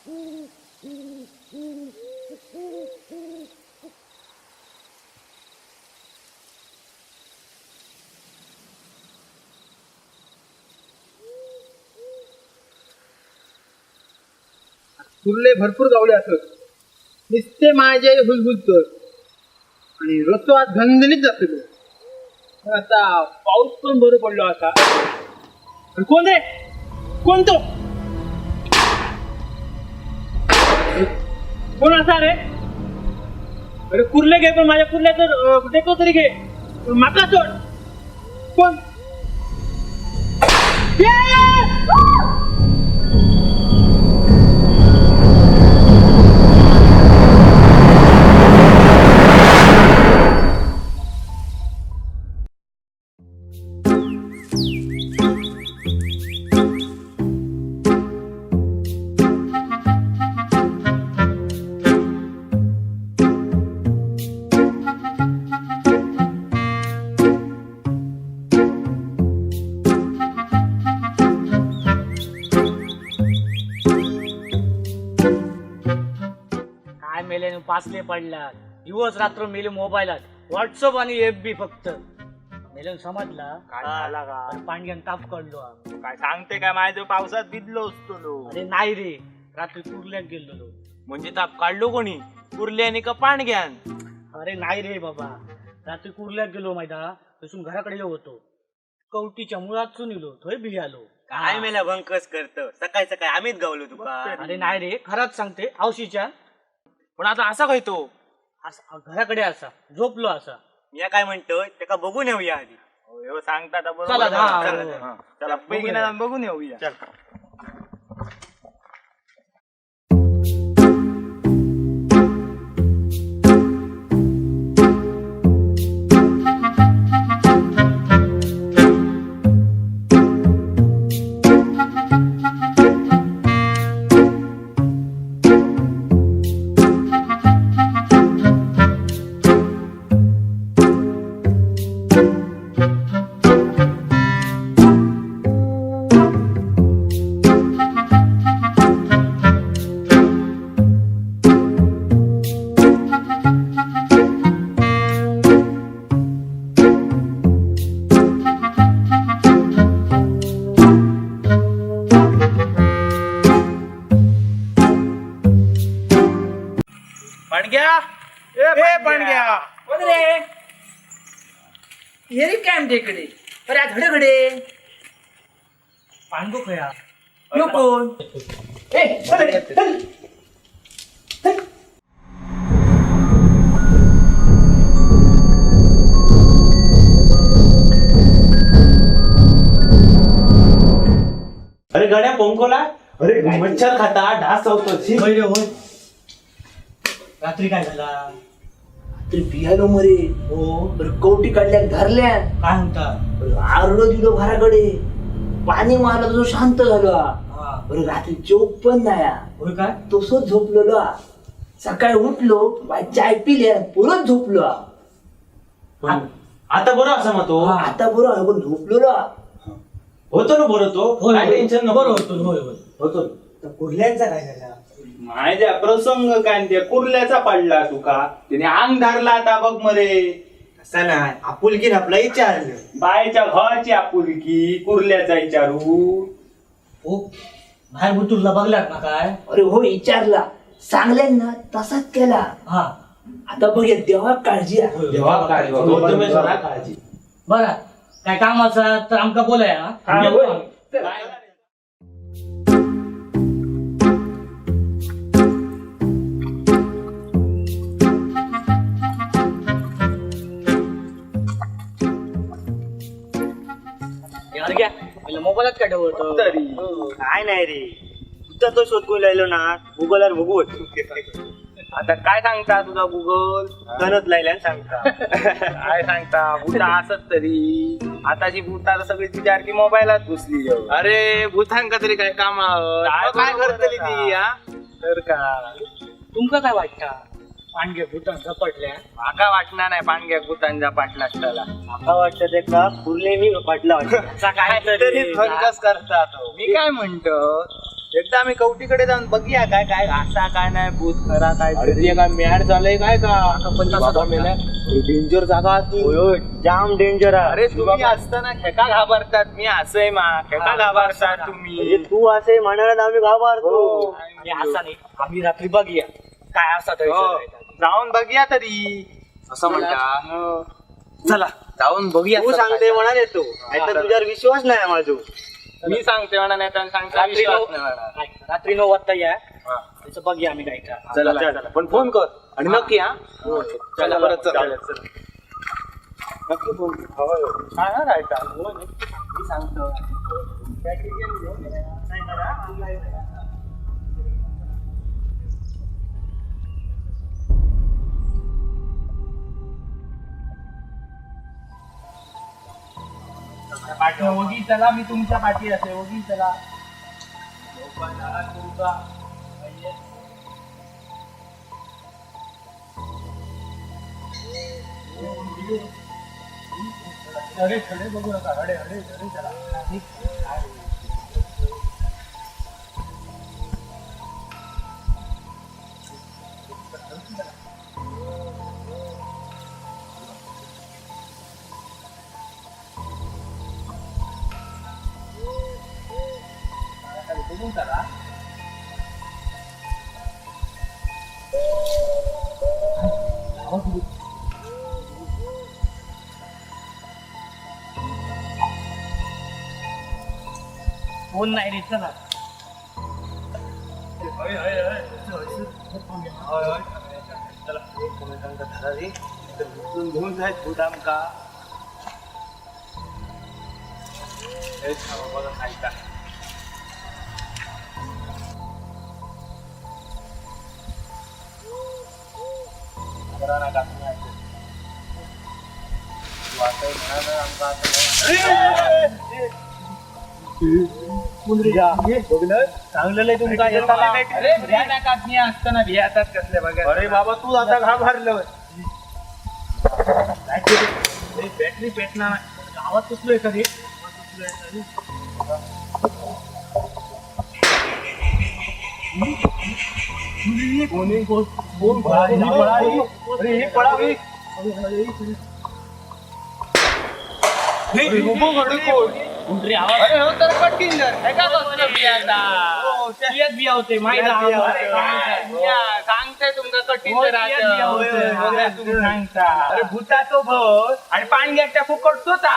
कुर्ले भरपूर गावले असत, नुसते माझे हुलहुलत आणि रस्तो आज घनघणीत जातो. आता पाऊस पण बरं पडलो आता. अरे कोण रे, कोण तो, कोण असा रे? अरे कुर्ले घे, पण माझ्या कुर्ल्याचं डेको तरी घे, पण माका सोड. कोण? काय मेले पासले पडला, दिवस रात्र मेले मोबाईलात, व्हॉट्सअप आणि एफ बी फक्त. मेले समजला काय झाला का? पांग्यान ताप काढलो. काय सांगते काय, माझ्या पावसात भिजलो असतो लो. अरे नाही रे, रात्री कुर्ल्यात गेलेलो. म्हणजे ताप काढलो कोणी, कुर्ल्याने का पाणग्यान? अरे नाही रे बाबा, रात्री कुर्ल्यात गेलो माहिती, तसून घराकडे येऊ होतो, कवटीच्या मुळात इलो, थंय भियालो. काय मेला भंकस करत, सकाळी सकाळी आम्हीच गावलो तुका. अरे नाही रे, खरंच सांगते आवशीच्या. पण आता असा काय तो घराकडे असा झोपलो असा. मी काय म्हणतोय, त्याका बघून येऊया आधी. हो, सांगता आता बरोबर. चला, हा, चला, हो. चला. चला बेगीन जाऊन बघून येऊया. पाणग्या, ए पाणग्या. कोण रे? हे रे काय आमच्या इकडे? अरे आज घडे घडे. पांडू खया. यो कोण? ए, चल रे, चल. चल. अरे गड्या पंकोला, अरे मच्छर खाता, ढास चावतो, छी. होय रे होय, रात्री काय झाला? तर बियालो मरे. हो. बरं कवटी काढल्या धरल्या. काय म्हणता? आरडो दिलो घराकडे, पाणी मारलं तो शांत झालो. हा. बरं रात्री चोप पण नाही. होय काय? तसंच झोपलेलो. सकाळी उठलो, बाई चाय पिल्या, परत झोपलो. पण आता बरं असा मग तो. आता बरं आहे, पण झोपलेलो. होतो ना बरं तो, होय, काय होय. टेन्शन नको. बरं होतो, होय होय. होतो. कुर्ल्यांचा काय झाला? माझ्या प्रसंग काय त्या कुर्ल्याचा पडला तुका, त्याने अंग धरला आता बघ मरे. असा नाही, आपुलकीन आपला विचारलं. बायच्या घराची आपुलकी कुर्ल्याचा विचारू. हो, बाहेर बुतुरला बघलात ना काय? अरे हो, विचारला, सांगल्या ना तसाच केला. हा. आता बघ या देवा काळजी आहे. होय, होय. देवा काळजी, गौतमेश्वरा काळजी. बरं काय काम असा तर आमका बोलाय हा. हा, येतो होय. आम्ही. यार घ्या, मला मोबाईलात काय ठेवतो? तरी काय नाही रे, तुझा तो शोध कोण लायलो ना गुगलवर बघू. आता काय सांगता तुझा गुगल? गणत लायल्यान सांगता. काय सांगता, भूता असत तरी आताची भूता तर सगळी तुझ्यासारखी मोबाईलात घुसली. अरे भूतांका तरी काय काम, काय काय बरोबर करतली आता. ती हा? तर का तुमका काय वाटतं, पांडगे भूतान झपटल्या? माका वाटणार नाही पांग्या भूतांचा पाठला त्याला. माका वाटतं ते का कुर्ले मी पाटला वाटतं. काय तरीच भंकस करता तो. मी काय म्हणतो, एकदा आम्ही कवटीकडे जाऊन बघूया काय काय असा काय नाही भूत खरा काय. अरे ते काय मॅड झालंय काय का? पण तसं बाबा मेल्या, डेंजर जागा ती. जाम डेंजर आहे. अरे तुम्ही असताना खेका घाबरतात, मी असंय मा खेका घाबरतात म्हणजे तुम्ही. तू असे म्हणायला आम्ही घाबरतो. आणि असा नाही, आम्ही रात्री बघूया काय असा हो, जाऊन बघूया तरी. असं म्हणता? चला जाऊन बघूया. तू सांगते म्हणाल येतो, नाहीतर तुझ्यावर विश्वास नाही माझो. मी सांगते म्हणा, नाही तर सांगता विश्वास नाही म्हणा. रात्री 9 वाजता या, त्याचं बघूया आम्ही काय का. चला चला, पण फोन कर आणि नक्की हा. चला परत चला. नक्की फोन कर. काय हा रायता? मी सांगतो. ओगी चला, मी तुमच्या पाठी असे. ओगी चला. अरे खडे बघू नका, हडे हडे हडे चला. बघून चला. फोन नाही रे, चला. घेऊन जायत भूत आमका. हेच खावं बघा खायचा. घाबरा नका तुम्ही ऐकू. तू असंही म्हणाल आमका आता. चांगलं तुमका येताला. अरे भिया नका, मी असताना भियातात कसले बघा. अरे बाबा तू आता घाबरलं. बॅटरी पेटणार नाही. आवाज कसलो एखादी. अरे ही पळावी. अरे हो तर पटकीन जर. हे का कसलं भियाता? बिया होते माहिती अरे काय, भिया, सांगते तुमका कठीण हो, तर बिया बिया होते. राहतं. तुम्ही सांगता. अरे भूताचो भर आणि पाणग्याच्या फुकट स्वतः.